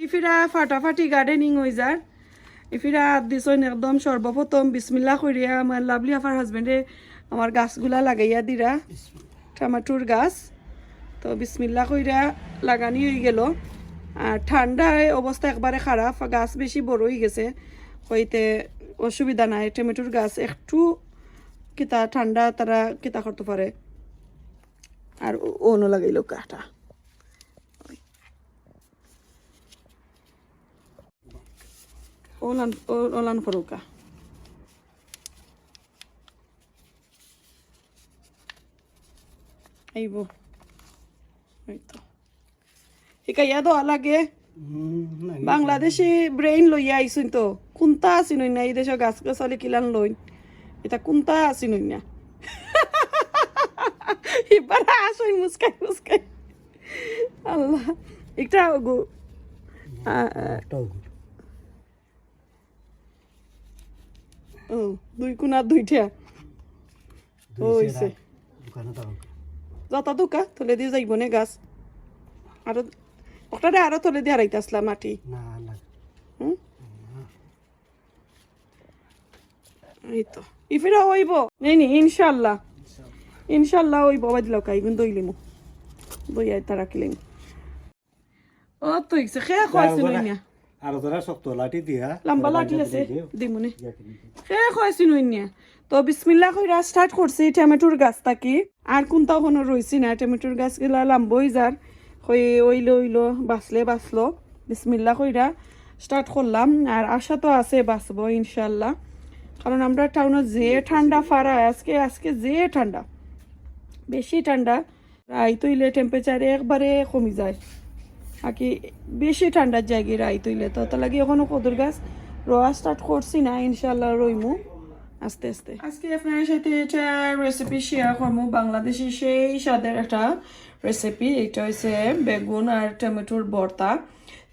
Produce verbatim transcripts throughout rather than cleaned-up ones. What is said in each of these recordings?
ইফিরা ফাটাফাটি গার্ডেনিং অই যার। ইফিরা আত দিছইন একদম সর্বপ্রথম বিসমিল্লাহ কইরা আমার লাভলি আফার হাজবেন্ডে আমার গাছগুলা লাগাইয়া দিরা, টমেটোর গাছ। তো বিসমিল্লাহ কইরা লাগানি অই গেল। আর ঠান্ডায় অবস্থা একবারে খারাপ, গাছ বেশি বড় অই গেছে, কইতে অসুবিধা নাই। টমেটোর গাছ একটু কিতা ঠান্ডা তারা কিতা করতে পারে। আর অনো লাগাইল কাটা ওলান, ও-, ওলান করুকা। আইবো। এই তো। শিকাইয়া দেওয়া লাগে। হুম, লাগে। বাংলাদেশি ব্রেইন লইয়া আইছইন তো। কোনটা আছিনই না, এই দেশে গাছ গাছালি কিলান লইন। এটা কোনটা আছিনই না। এবার আসইন মুস্কাই মুস্কাই। আল্লাহ। একটা ওগো। আ, আ। একটা ওগো। ও, দুই কোনা দুইটা। দুই ও, সেরা। হইছে। দোকানে দাও। যত দোকা, তলে দিয়ে যাইব নে গাছ। আরো, ওটারে আরো তলে দিয়ে হারাইতে আসলাম মাটি। না, না। হুম? না। এই তো। ইফিরা হইব। নেই, নেই, ইনশাল্লাহ। ইনশাল্লাহ হইব। বাদ লোকা, ইগুন দইলিমু। দইয়া এটা রাখিলিমু। ও তো ইকছে, খে কইছিল না। আর যারা শক্ত লাঠি দিয়া, লাম্বা লাঠি আছে, দিমুনে। খে কইছিল না। তো বিসমিল্লাহ কইরা স্টার্ট করছি টমেটোর গাছ থাকি। আর কোনটা হনো রইছি না, টমেটোর গাছ গেলা লাম্বা হই যার। কই অইলো অইলো, বাঁচলে বাঁচলো। বিসমিল্লাহ কইরা স্টার্ট করলাম। আর আশা তো আছে বাঁচবো ইনশাল্লাহ। কারণ আমরা টাউনো যে ঠান্ডা ফারা, আজকে, আজকে যে ঠান্ডা, বেশি ঠান্ডা। রাইত অইলে টেম্পারেচার একবারে কমি যায়, আর কি বেশি ঠান্ডার জায়গায় রাইত অইলে। তো তার লাগি এখনো কদুর গাছ রোয়া স্টার্ট করছি না, ইনশাল্লাহ রইমু আস্তে আস্তে। আজকে আপনার সাথে এটা রেসিপি শেয়ার করমু, বাংলাদেশি সেই স্বাদের একটা রেসিপি। এটা হইছে বেগুন আর টমেটোর ভর্তা।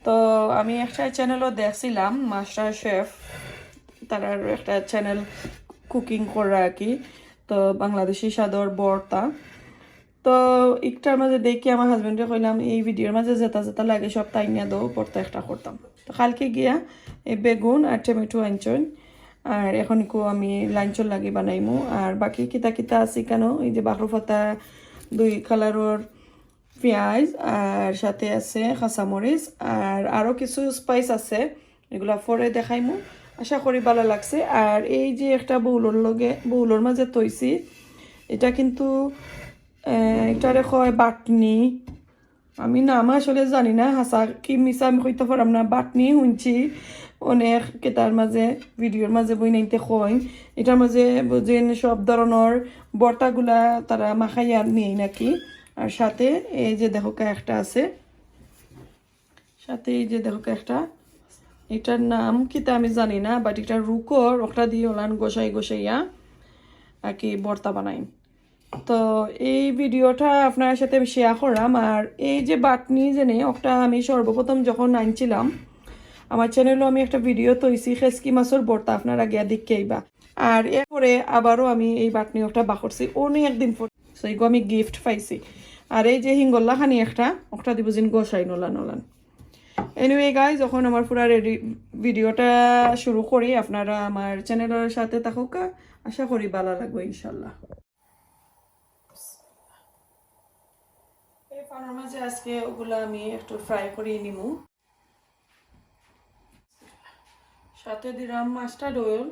তো আমি একটা চ্যানেলও দেখছিলাম, মাস্টার শেফ, তারার একটা চ্যানেল কুকিং করে আর কি। তো বাংলাদেশি স্বাদর ভর্তা। তো একটার মাঝে দেখি আমার হাজবেন্ডরে কইলাম, "এই ভিডিওর মাঝে যেটা যেটা লাগে সব তাই নিয়ে দাও, ভর্তা একটা করতাম।" তো কালকে গিয়া এই বেগুন আর টমেটো আনছইন, আর এখন একটু আমি লাঞ্চর লাগি বানাইমু। আর বাকি কিতা কিতা আছে কেন, এই যে বাকরু পাতা, দুই কালারর পেঁয়াজ, আর সাথে আছে কাঁচামরিচ, আর আরও কিছু স্পাইস আছে, এগুলা পরে দেখাইমু। আশা করি ভালা লাগছে। আর এই যে একটা বাউলর লগে, বাউলর মাঝে থইছি, এটা কিন্তু, আহ, এটারে কয় বাটনি। আমি নাম আসলে জানি না, হাছা কি মিছা আমি কইতাম পারতাম না। বাটনি হুনছি অনেক কিতার মাঝে, ভিডিওর মাঝে বইনাইন্তে কইন। এটার মাঝে বুঝইন সব ধরনর ভর্তাগুলা তারা মাখাইয়া নেই নাকি। আর সাথে এই যে দেখো একটা আছে, সাথে এই যে দেখো একটা, এটার নাম কিতা আমি জানি না, but এটা রুকর, ওটা দিয়ে ওলান গোসাই গোসাইয়া আর কি ভর্তা বানাই। তো এই ভিডিওটা আপনার সাথে আমি শেয়ার করলাম। আর এই যে বাটনি যে নেই, ওটা আমি সর্বপ্রথম যখন আনছিলাম, আমার চ্যানেলও আমি একটা ভিডিও তৈছি, খেসকি মাছর ভর্তা, আপনারা গিয়া দেখে আইবা। আর এরপরে আবারও আমি এই বাটনি ওটা বাকরছি অনেক দিন পর। So, এগু আমি গিফট পাইছি। আর এই যে হিঙ্গল্লা খানি একটা, ওটা দিব জিন গোসাই নলা নলান। এনিওয়ে গাইজ, এখন আমার পুরা রেডি, ভিডিওটা শুরু করি। আপনারা আমার চ্যানেলর সাথে থাকুকা, আশা করি ভালা লাগবো ইনশাল্লাহ। এই ফ্যানর মাঝে আজকে ওগুলা আমি একটু ফ্রাই করি নিমু। সাথে দিলাম মাস্টার্ড অয়েল।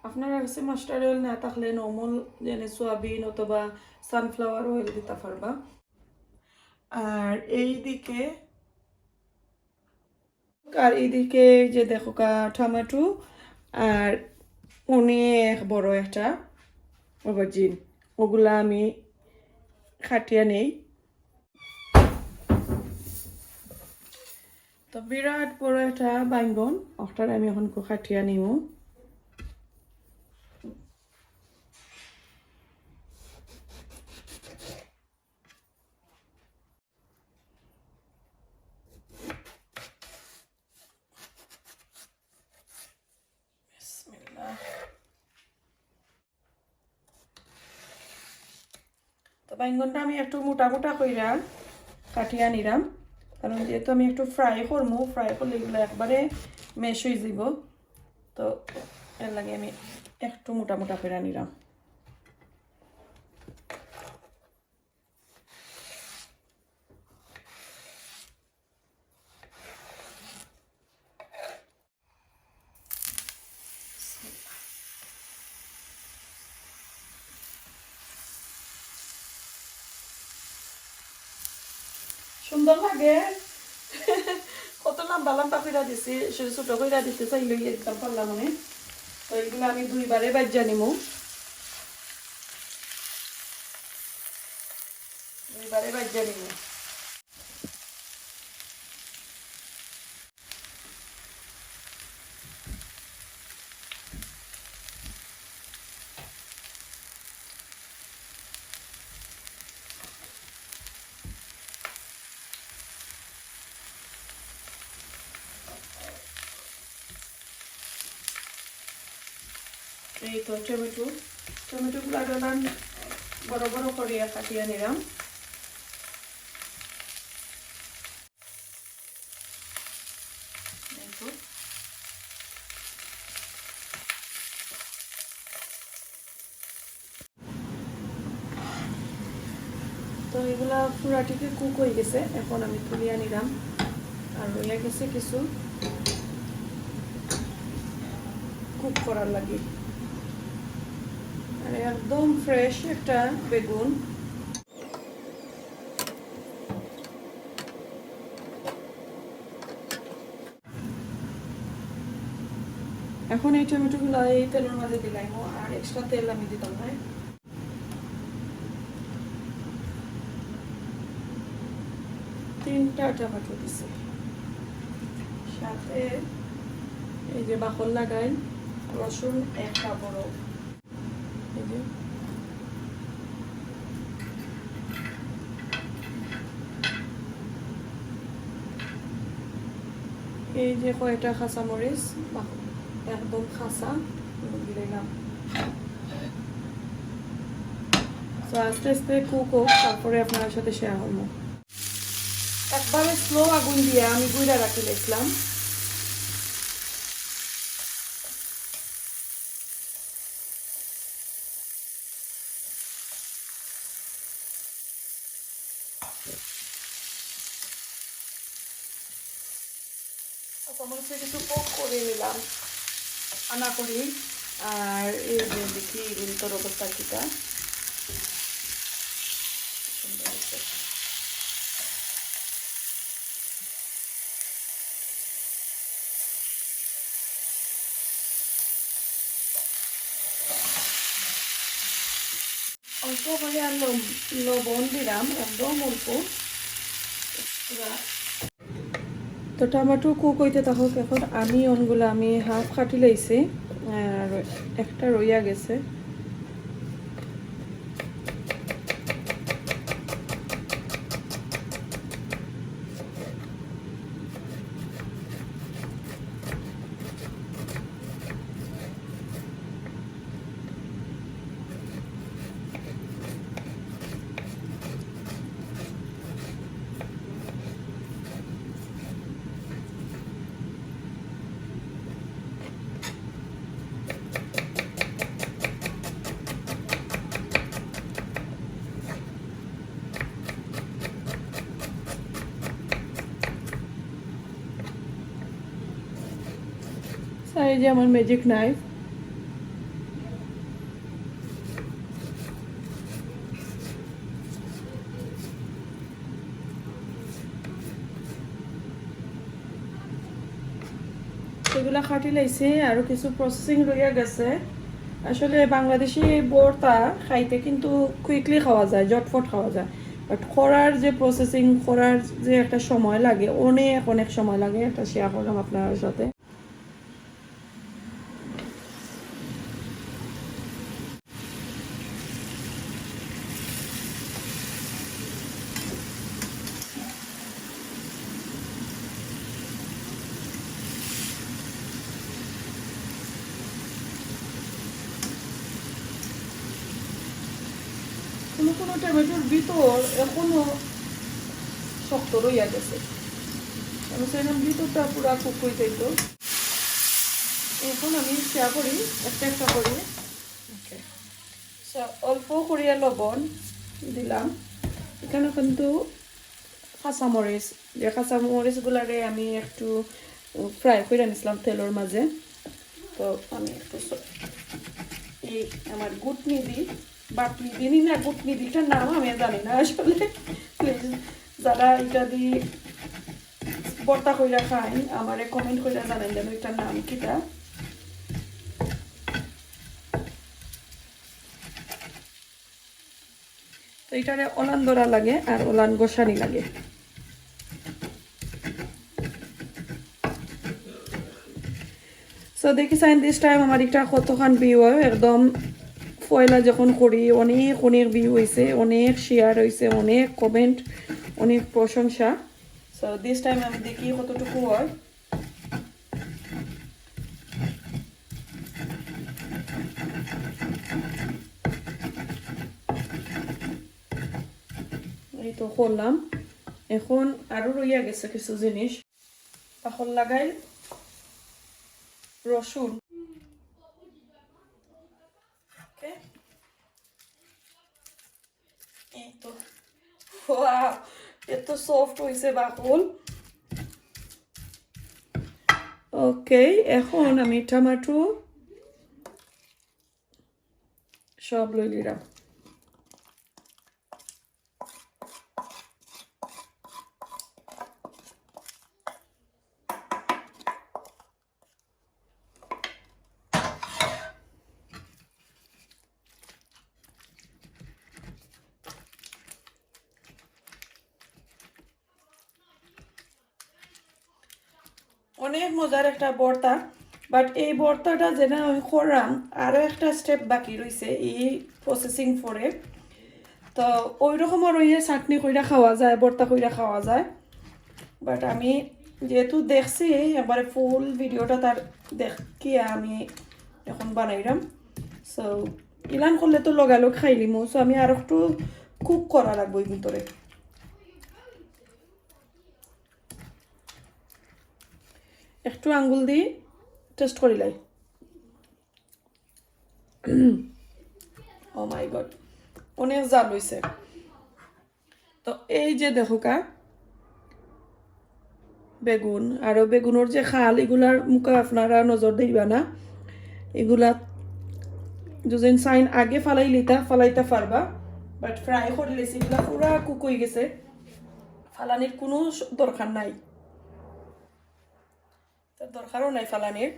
আপনার কাছে মাস্টার্ড অয়েল না থাকলে নর্মাল যেনে সয়াবিন অথবা সানফ্লাওয়ার অয়েল দিতে পারবা। আর এইদিকে, আর এইদিকে যে দেখো কা টমেটো আর অনেক বড় একটা অবাজিন, ওগুলা আমি কাটিয়া নেই। তো বিরাট বড় একটা বাইঙ্গন, ওটারে আমি এখন কাটিয়া নিমু। বিসমিল্লাহ। তো বাইঙ্গনটা আমি একটু মোটা মোটা কইরা কাটিয়া নিলাম। কারণ যেহেতু আমি একটু ফ্রাই করমু, ফ্রাই করলে এগুলা একবারে ম্যাশ অইযিবো। তো এর লাগি আমি একটু মোটা মোটা কইরা নিলাম। সুন্দর লাগে। কত লম্বা লম্বা কইরা দিছি, শুধু ছোট কইরা দিতে চাইলেউ একদম পারলাম না। তো এগুলা আমি দুইবারে ভাইজ্জা নিমু, দুইবারে ভাইজ্জা নিমু। এই তো টমেটো, টমেটোগুলা ডালান বড় বড় করিয়া কাটিয়া নিলাম। এই তো। তো এগুলা পুরাটিকে কুক হয়ে গেছে, এখন আমি তুলিয়া নিলাম। আর রইয়া গেছে কিছু কুক করার লাগি। আর একদম ফ্রেশ একটা বেগুন। এখন এই টমেটোগুলা এই তেলর মাঝে দিলাইমু, আর এক্সট্রা তেল আমি দিতাম নায়। তিনটা টমেটো দিছি, সাথে এই যে বাকল লাগাইল রসুন একটা বড়। এই যে, এই যে কয়টা কাঁচামরিচ, বাহ, একদম কাঁচা, দিলাম। তো আস্তে আস্তে কুক হোক, তারপরে আপনার সাথে শেয়ার করবো। একবারে স্লো আগুন দিয়া আমি গুইড়া রাখি লেছিলাম। কাঁচামরিচে কিছু পোক করে নিলাম, আনা করি। আর এই যে দেখি এগুলোর অবস্থা কিতা। সুন্দর হয়েছে। অল্প করে আর লব-, লবণ দিলাম, একদম অল্প। তো টমেটো কুক হইতে থাকুক, এখন অনিয়নগুলো আমি হাফ কাটি লাইছি, আর একটা রইয়া গেছে। আর এই যে আমার ম্যাজিক নাইফ। এগুলা কাটি লাইছি, আরো কিছু প্রসেসিং রইয়া গেছে। আসলে বাংলাদেশি ভর্তা খাইতে কিন্তু কুইকলি খাওয়া যায়, ঝটফট খাওয়া যায়, বাট করার যে প্রসেসিং, করার যে একটা সময় লাগে, অনেক অনেক সময় লাগে, এটা শেয়ার করলাম আপনার সাথে। কোনো কোনো টমেটোর ভিতর এখনো শক্ত রইয়া গেছে। আমি চাইলাম ভিতরটা পুরা কুক হয়ে যাইতো। এখন আমি চা করি, একটা একটা করি। ওকে। So, অল্প করিয়া লবণ দিলাম। এখানে কিন্তু কাঁচামরিচ, যে কাঁচামরিচগুলারে আমি একটু ফ্রাই করে নিছিলাম তেলর মাঝে। তো আমি একটু স-, এই আমার গুটনি দি, বাটনি দিনি না গুটনি দি, এটার নাম আমি জানি না আসলে। প্লিজ, যারা এটা দি ভর্তা কইরা খাইন, আমারে কমেন্ট কইরা জানাইন যেন এটার নাম কিতা। তো এটারে ওলান ধরা লাগে আর ওলান গোসানি লাগে। So দেখি চাইন, this time আমার একটা কতখান ভিউ হয়। একদম পয়লা যখন করি, অনেক অনেক ভিউ হইছে, অনেক শেয়ার হইছে, অনেক কমেন্ট, অনেক প্রশংসা। So this time আমি দেখি কতটুকু হয়। এই তো করলাম। এখন আরো রইয়া গেছে কিছু জিনিস। এখন লাগাই রসুন। ওকে, এই তো। ওয়াও, এত সফট হইছে বাকুল। ওকে, এখন আমি টমেটো সব লই নিলাম। অনেক মজার একটা ভর্তা, বাট এই ভর্তাটা যেটা আমি করলাম, আরও একটা স্টেপ বাকি রইছে এই প্রসেসিং পরে। তো ওই রকমও রইয়া চাটনি কইরা খাওয়া যায়, ভর্তা কইরা খাওয়া যায়। বাট আমি যেহেতু দেখছি একবারে ফুল ভিডিওটা তার দেখিয়া আমি এখন বানাইলাম। সো ইলান করলে তো লগালগ খাইলিমু, সো আমি আর একটু কুক করা লাগবো এই ভিতরে। একটু আঙ্গুল দি টেস্ট করিলাই। ও মাই গড, অনেক ঝাল হইছে। তো এই যে দেখো কা বেগুন, আরো বেগুনর যে খাল, এগুলার মুখা আপনারা নজর দিবা না। এগুলা যদি চাইন আগে ফালাই লিতা, ফালাইতা পারবা, বাট ফ্রাই করে লেছি, এগুলা পুরা কুক হয়ে গেছে, ফালানির কোনো স-, দরকার নাই। তার দরকারও নাই ফালানির।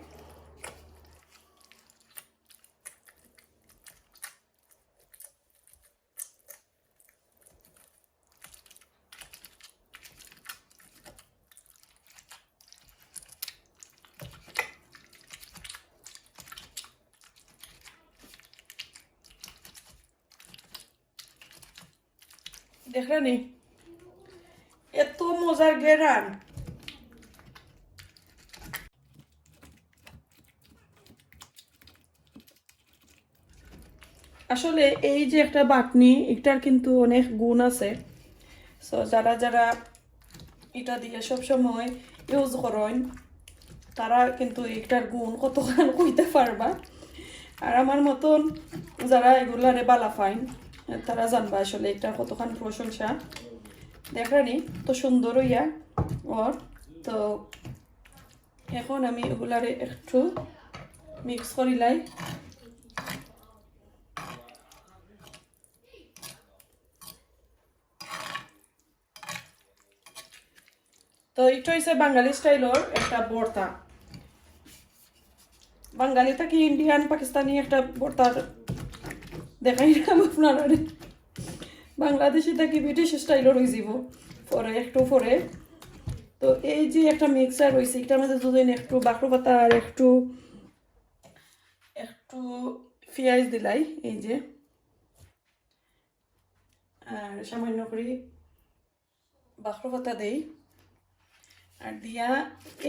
দেখরা নি, এত মজার গেরান। আসলে এই যে একটা বাটনি, এটার কিন্তু অনেক গুণ আছে। সো যারা যারা এটা দিয়ে সব সময় ইউজ করইন, তারা কিন্তু এটার গুণ কতখান কইতে পারবা। আর আমার মতন যারা এগুলারে বালা পাইন, তারা জানবা আসলে এটার কতখান প্রশংসা। দেখরা নি, তো সুন্দর হইয়া ওর। তো এখন আমি এগুলারে একটু মিক্স করিলাই। তো এটা হইছে বাঙালি স্টাইলর একটা ভর্তা। বাঙালি থাকি ইন্ডিয়ান, পাকিস্তানি একটা ভর্তা দেখাইলাম আপনারারে। বাংলাদেশি থাকি ব্রিটিশ স্টাইলর হয়ে যাব পরে, একটু পরে। তো এই যে একটা মিক্সার হইছে, এটার মধ্যে দুদিন একটু বাকরু পাতা আর একটু, একটু পেঁয়াজ দিলাই, এই যে, আর সামান্য করে বাকরু পাতা দেই, আর দিয়া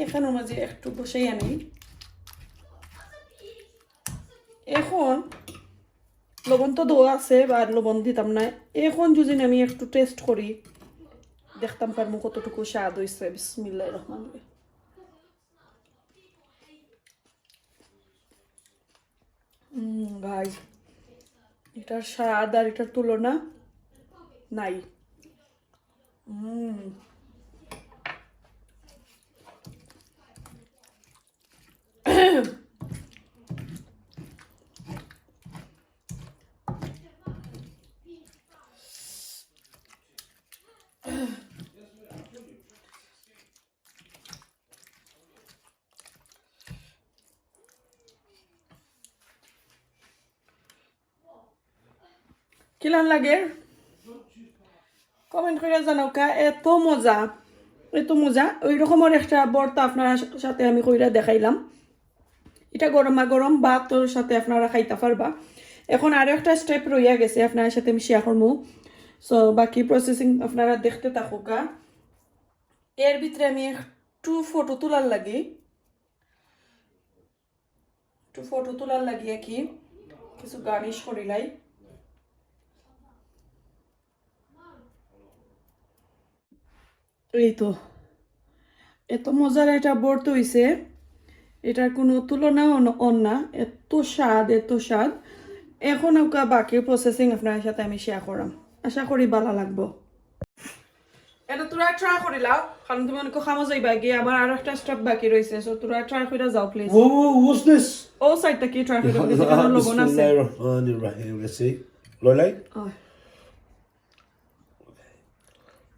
এখানোর মাঝে একটু বসাই আনি। এখন লবণ তো দেওয়া আছে, বা লবণ দিতাম না। এখন যদি আমি একটু টেস্ট করি, দেখতাম পারমু কতটুকু স্বাদ হইছে। বিসমিল্লাহির রহমানির রহিম। উম, গাইস, এটার স্বাদ আর এটার তুলনা নাই। উম। কিলান লাগে? কমেন্ট কইরা জানাউক্কা। এত মজা, এত মজা। ওই রকমর একটা ভর্তা আপনারার সাথে আমি কইরা দেখাইলাম। এটা গরমা গরম ভাতর সাথে আপনারা খাইতা পারবা। এখন আরো একটা স্টেপ রইয়া গেছে, আপনারার সাথে আমি শেয়ার করমু। সো বাকি প্রসেসিং আপনারা দেখতে থাকুক্কা। এর ভিতরে আমি একটু ফটো তোলার লাগি, একটু ফটো তোলার লাগি আর কি কিছু গার্নিশ করিলাই। এই তো, এত মজার এটা ভর্তা হইছে, এটার কোনো তুলনা অন-, অন না। এত স্বাদ, এত স্বাদ। এখন ওকা বাকি প্রসেসিং আপনারার সাথে আমি শেয়ার করাম, আশা করি ভালা লাগবো। এটা তোরা ট্রাই করিলাও, কারণ তুমি অনেক খামো যাইবা গিয়ে, আমার আর একটা স্টেপ বাকি রইছে। সো তোরা ট্রাই কইরা যাও please. Whoa, whoa, what's this? ও সাইডটা কি ট্রাই কইরা, কারণ লবণ আছে। Bismillahir Rahmanir Rahim. Let's see. Lolai? Oh.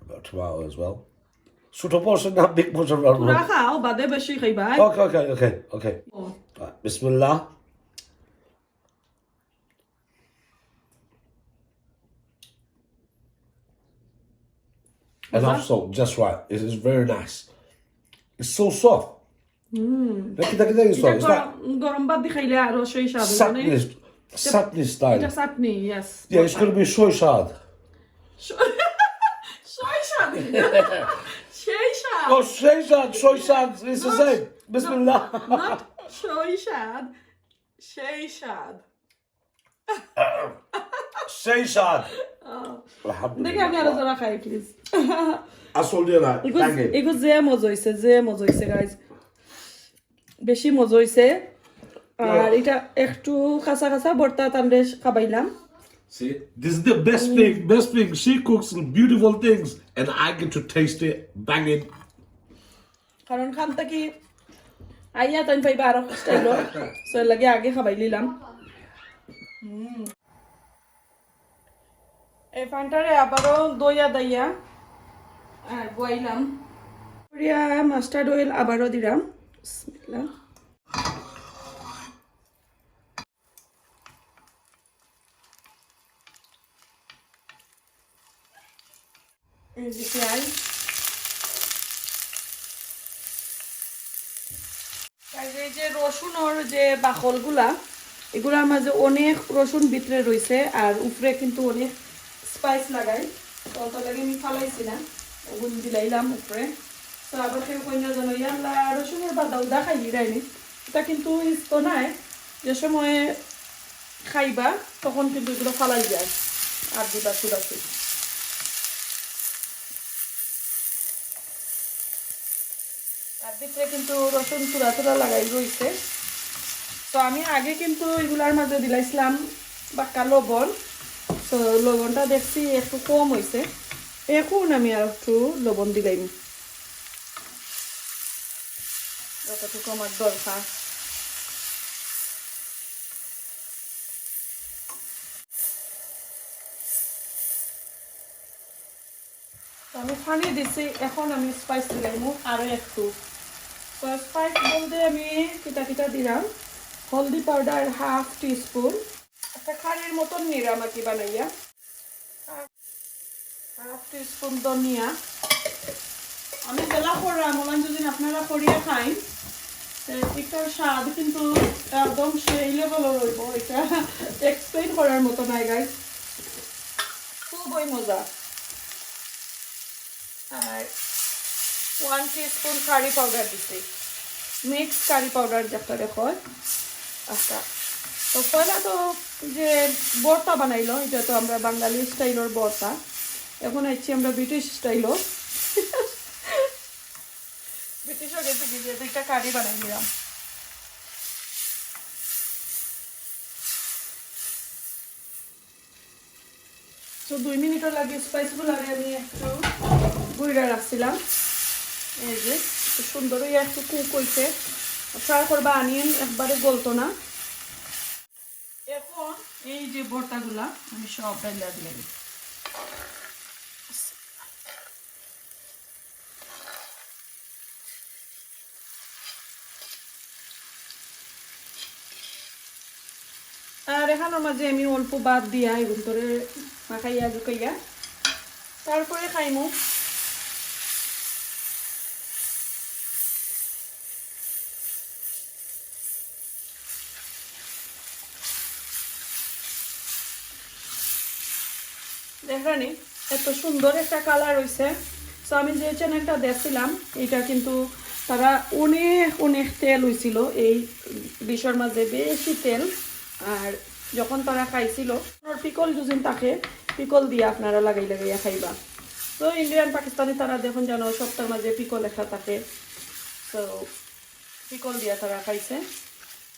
Got tomato as well. ছোট portion না, big portion রাখবো? তোরা খাও, বাদে বেশি খাইবা। Okay, okay, okay, okay. O. Right, Bismillah. Enough salt, just right. It is very nice. It's so soft. হুম। দেখি, দেখি, দেখি, এটা soft. It's গরম, গরম ভাত দি খাইলে আরো সেই স্বাদ অইবো, মানে, চাটনি, চাটনি style. এটা চাটনি, yes. Yeah, it's gonna be soy স্বাদ. স-, সেই স্বাদ। সেই স্বাদ। Oh, সেই স্বাদ, soy স্বাদ. It's the same. Bismillah. Not সেই স্বাদ। সেই স্বাদ। সেই স্বাদ। আহ। আলহামদুলিল্লাহ। দেখি আমি আরো জোরে খাই, প্লিজ। আসল দিয়ে না, এগু, লাগে। এগু যে মজা হইছে, যে মজা হইছে, গাইস। বেশি মজা হইছে। আর এটা একটু কাঁচা কাঁচা ভর্তা তানরে খাবাইলাম। See, this is the best thing, best thing. She cooks beautiful things and I get to taste it. Banging. কারণ খান থাকি আইয়া তাইন পাইবা আরো স্টাইল। সো এর লাগি আগে খাবাই নিলাম। হুম। এই পানটারে আবারও দইয়া দাইয়া আর বইলাম। পুরিয়া মাস্টার্ড অয়েল আবারও দিলাম। বিসমিল্লাহ। এই যে পেঁয়াজ। আর এই যে রসুনর যে বাকলগুলা, এগুলার মাঝে অনেক রসুন ভিতরে রইছে, আর উপরে কিন্তু অনেক স্পাইস লাগাই, তো অত লাগে আমি ফালাইছি না, ওগুন দিলাইলাম উপরে। তো আবার কেউ কইনা জানো, "ইয়াল্লা, রসুনর বাদা উদা খাইলি রাইনি।" এটা কিন্তু ইস্তো নাই, যে সময় খাইবা, তখন কিন্তু এগুলো ফালাই যায়। আর দিবা চুলাতে। আর ভিতরে কিন্তু রসুন চুরা চুরা লাগাই রইছে। তো আমি আগে কিন্তু এগুলার মাঝে দিলাইছিলাম বাক্কা লবণ। তো লবণটা দেখছি একটু কম হইছে। এখন আমি আর একটু লবণ দিলাইমু। যতটুকু আমার দরকার। তো আমি পানি দিছি, এখন আমি স্পাইস দিলাইমু আরো একটু। তো স্পাইস বলতে আমি কিতা কিতা দিলাম, হলদি পাউডার হাফ টিস্পুন, একটা কারির মতন নিরাম আর কি বানাইয়া। হাফ টিস্পুন ধনিয়া। আমি যেলা করলাম, ওলান যদি আপনারা করিয়া খাইন, তে এটার স্বাদ কিন্তু একদম সেই লেভেলর হইব, এটা এক্সপ্লেইন করার মতো নাই, গাইস, খুবই মজা। আর ওয়ান টিস্পুন কারি পাউডার দিছি, মিক্স কারি পাউডার যেটারে কয়। আচ্ছা, তো পয়লা তো যে ভর্তা বানাইলো, এটা তো আমরা বাঙালি স্টাইলর ভর্তা। এখন আইছি আমরা ব্রিটিশ স্টাইলও। ব্রিটিশও গেছে কি, যে দুইটা কারি বানাই দিলাম। তো দুই মিনিটর লাগি স্পাইসগুলো আমি একটু গুইরা রাখছিলাম। এই যে, একটু সুন্দর হইয়া একটু কুক হইছে। ট্রাই করবা, অনিয়ন একবারে গলতো না। এখন এই যে ভর্তাগুলা আমি সব ডাইলা দিলাম। আর এখানোর মাঝে আমি অল্প ভাত দিয়া এগুন তোরে মাখাইয়া জুকাইয়া তারপরে খাইমু। দেখরানি, এত সুন্দর একটা কালার হইছে। তো আমি যে চ্যানেলটা দেখছিলাম, এটা কিন্তু তারা অনেক অনেক তেল হইছিল এই ডিশর মাঝে, বেশি তেল। আর যখন তারা খাইছিল, পিকল যুদিন থাকে, পিকল দিয়া আপনারা লাগাই লাগাইয়া খাইবা। তো ইন্ডিয়ান পাকিস্তানি তারা দেখুন যেন সপ্তাহের মাঝে পিকল একটা থাকে, তো পিকল দিয়া তারা খাইছে।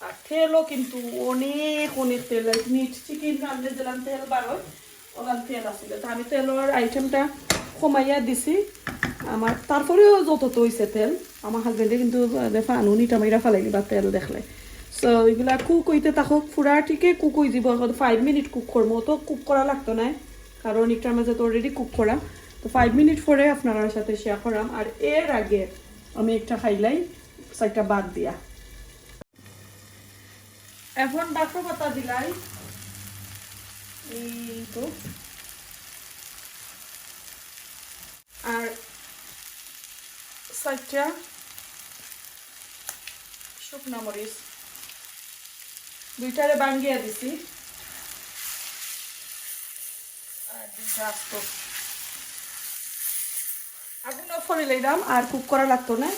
আর তেলও কিন্তু অনেক অনেক তেল, লাইক মিট চিকেন রান্ধলে যেলাম তেল বারোয়, ওলান তেল আছিল। তো আমি তেলর আইটেমটা কমাইয়া দিছি। আমার তারপরেও যত তো হইছে তেল, আমার হাজবেন্ডে কিন্তু ফানুনি টামাইরা ফালাইলি বা তেল দেখলে। সো এগুলা কুক হইতে থাকুক, পুরা টিকে কুক হয়ে যাব। এখন ফাইভ মিনিট কুক করবো, তো কুক করা লাগতো না, কারণ একটার মাঝে তো অলরেডি কুক করা। তো ফাইভ মিনিট পরে আপনার সাথে শেয়ার করাম। আর এর আগে আমি একটা খাইলাই, সাইডটা বাদ দিয়া। এখন বাক্র পাতা দিলাই, এই তো, আর সাইডটা শুকনা মরিচ, দুইটারে ভাঙ্গিয়া দিছি, আর দুইটা আস্ত। আগুন অফ করে লইলাম, আর কুক করা লাগতো না,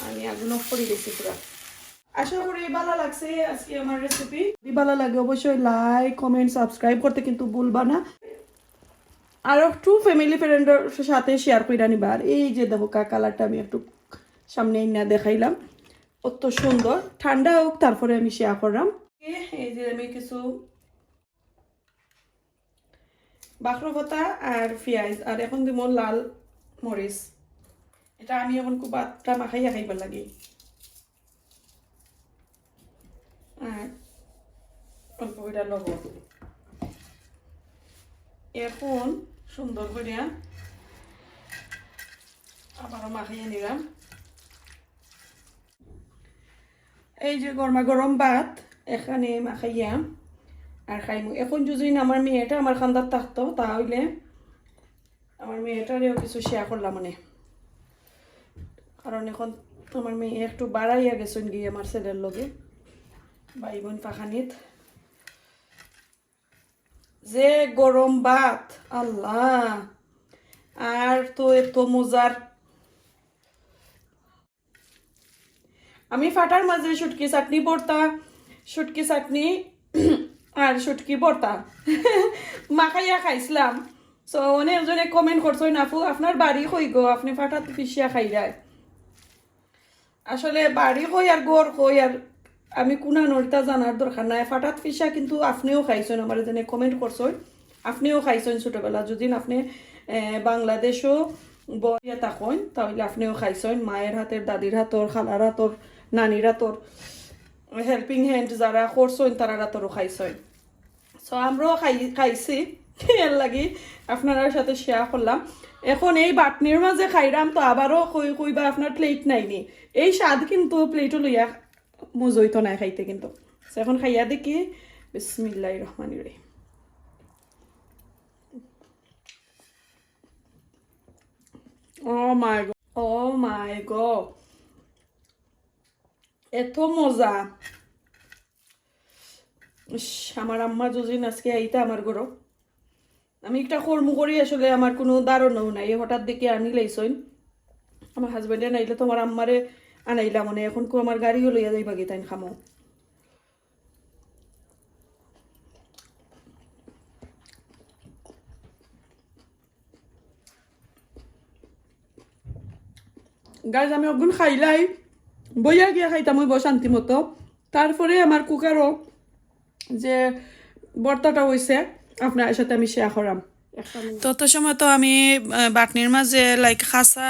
আমি আগুন অফ করে দিছি পুরা। আশা করি ভালো লাগছে আজকে আমার রেসিপি। যদি ভালো লাগে অবশ্যই লাইক, কমেন্ট, সাবস্ক্রাইব করতে কিন্তু ভুলবা না। আর একটু ফ্যামিলি ফ্রেন্ডর সাথে শেয়ার করে নিবা। আর এই যে দেখো কা কালারটা আমি একটু সামনে আইনা দেখাইলাম, অত সুন্দর। ঠান্ডা হোক, তারপরে আমি শেয়ার করলাম। এই যে আমি কিছু বাখরো পাতা আর পিয়াজ, আর এখন দিব লাল মরিচ। এটা আমি এখন খুব ভাতটা মাখাইয়া খাইবার লাগি। আর অল্প করে লবণ। এখন সুন্দর করিয়া আবারও মাখাইয়া নিলাম। এই যে গরমা গরম ভাত এখানে মাখাইয়া আর খাইমু। এখন যদি আমার মেয়েটা আমার খান্দাত থাকতো, তাহলে আমার মেয়েটারেও কিছু শেয়ার করলাম মানে, কারণ এখন আমার মেয়ে একটু বাড়াইয়া গেছেন গিয়ে আমার ছেলের লগে ভাই বোন পাখানিত। যে গরম ভাত, আল্লাহ, আর তো এত মজার। আমি ফাটার মাঝে শুটকি চাটনি ভর্তা, শুটকি চাটনি আর শুটকি ভর্তা মাখাইয়া খাইছিলাম। সো অনেকজনে কমেন্ট করছো, "আপু, আপনার বাড়ি কই গো, আপনি ফাটাত পিষিয়া খাইরায়?" আসলে বাড়ি কই আর ঘর কই, আর আমি কোনানর ইতা জানার দরকার নাই। ফাটাত পিষা কিন্তু আপনিও খাইছেন, আমার যেন কমেন্ট করছেন, আপনিও খাইছেন ছোটবেলা। যদি আপনি, এ, বাংলাদেশও বইয়া থাকেন, তাহলে আপনিও খাইছেন। মায়ের হাতের, দাদির হাতর, খালার হাতর, নানির হাতর, হেল্পিং হ্যান্ড যারা করছেন, তারার হাতরও খাইছেন। সো আমরাও খাই, খাইছি, এর লাগি আপনারার সাথে শেয়ার করলাম। এখন এই বাটনির মাঝে খাইরাম, তো আবারও কই, কইবা আপনার প্লেট নাইনি। এই স্বাদ কিন্তু প্লেটও লইয়া মজা হইতো না খাইতে কিন্তু। সো এখন খাইয়া দেখি, বিসমিল্লাহির রহমানির রহিম। Oh my God, oh my God, এত মজা। ইস, আমার আম্মা যদি আজকে আইতা আমার ঘরো, আমি একটা কর্ম করি, আসলে আমার কোনো ধারণাও নাই। হঠাৎ দেখি আনি লাইছইন। আমার হাজবেন্ডে নাইলে তো আমার আম্মারে আনাইলাম, মানে এখন কো আমার গাড়িও লইয়া যাইবা গি তাইন খামো। গাইজ, আমি অগুন খাইলাই, বইয়া গিয়া খাইতাম অইবো শান্তি মতো। তারপরে আমার কুকারও যে ভর্তাটা অইছে, আপনার সাথে আমি শেয়ার করাম। তত সময় তো আমি আহ, বাটনির মাঝে লাইক খাসা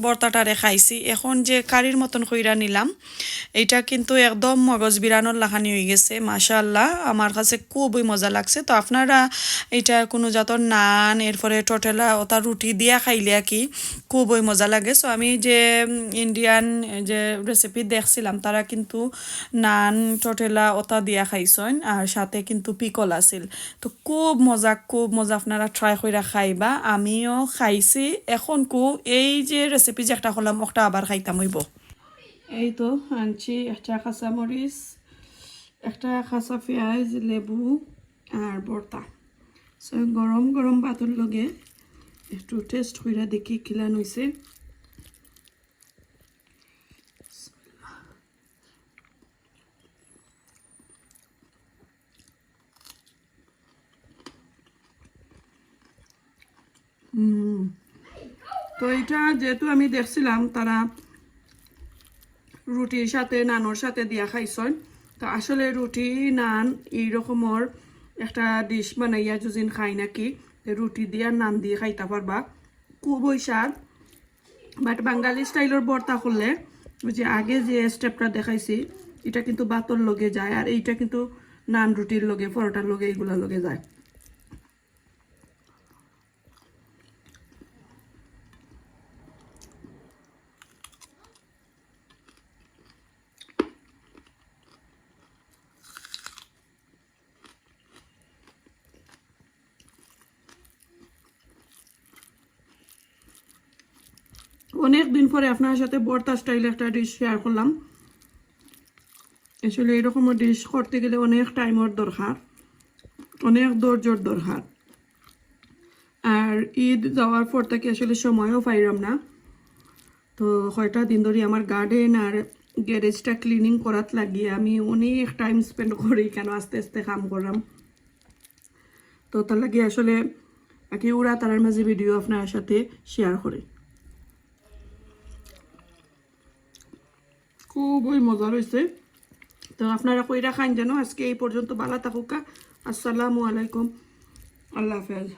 ভর্তাটারে খাইছি। এখন যে কারির মতন কইরা নিলাম, এটা কিন্তু একদম মগজ বিরানোর লাখানি হয়ে গেছে। মাশাআল্লাহ, আমার কাছে খুবই মজা লাগছে। তো আপনারা এটা কোনো জাতর নান, এরপরে টটেলা, ওটা রুটি দিয়া খাইলে আর কি খুবই মজা লাগে। সো আমি যে ইন্ডিয়ান যে রেসিপি দেখছিলাম, তারা কিন্তু নান, টটেলা ওটা দিয়া খাইছইন, আর সাথে কিন্তু পিকল আছিল। তো খুব মজা, খুব মজা। আপনারা ট্রাই কইরা খাইবা, আমিও খাইছি। এখন কু এই যে রেসিপি যে একটা করলাম, ওটা আবার খাইতাম অইবো। এই তো আনছি একটা কাঁচামরিচ, একটা কাঁচা পেঁয়াজ, লেবু আর ভর্তা। সো গরম গরম ভাতর লগে একটু টেস্ট কইরা দেখি কিলান হইছে। হুম। তো এটা যেহেতু আমি দেখছিলাম তারা রুটির সাথে, নানর সাথে দিয়া খাইছইন, তো আসলে রুটি, নান এই রকমর একটা ডিশ বানাইয়া যদি খাই নাকি, তো রুটি দিয়া, নান দিয়ে খাইতা পারবা, খুবই স্বাদ। বাট বাঙালি স্টাইলর ভর্তা করলে ওই যে আগে যে স্টেপটা দেখাইছি, এটা কিন্তু ভাতর লগে যায়, আর এইটা কিন্তু নান রুটির লগে, পরোটার লগে, এইগুলার লগে যায়। অনেক দিন পরে আপনার সাথে ভর্তা স্টাইল একটা ডিশ শেয়ার করলাম। আসলে এরকম ডিশ করতে গেলে অনেক টাইমর দরকার, অনেক ধৈর্যর দরকার। আর ঈদ যাওয়ার পর থেকে আসলে সময়ও পাইলাম না। তো কয়টা দিন ধরে আমার গার্ডেন আর গ্যারেজটা ক্লিনিং করাত লাগিয়া আমি অনেক টাইম স্পেন্ড করি, কেন আস্তে আস্তে কাম করলাম। তো তার লাগি আসলে আর কি উড়া তারার মাঝে ভিডিও আপনার সাথে শেয়ার করি। খুবই মজা হয়েছে। তো আপনারা কইরা খাইন যেন। আজকে এই পর্যন্ত, ভালা থাকুক্কা। আসসালামু আলাইকুম, আল্লাহ হাফেজ।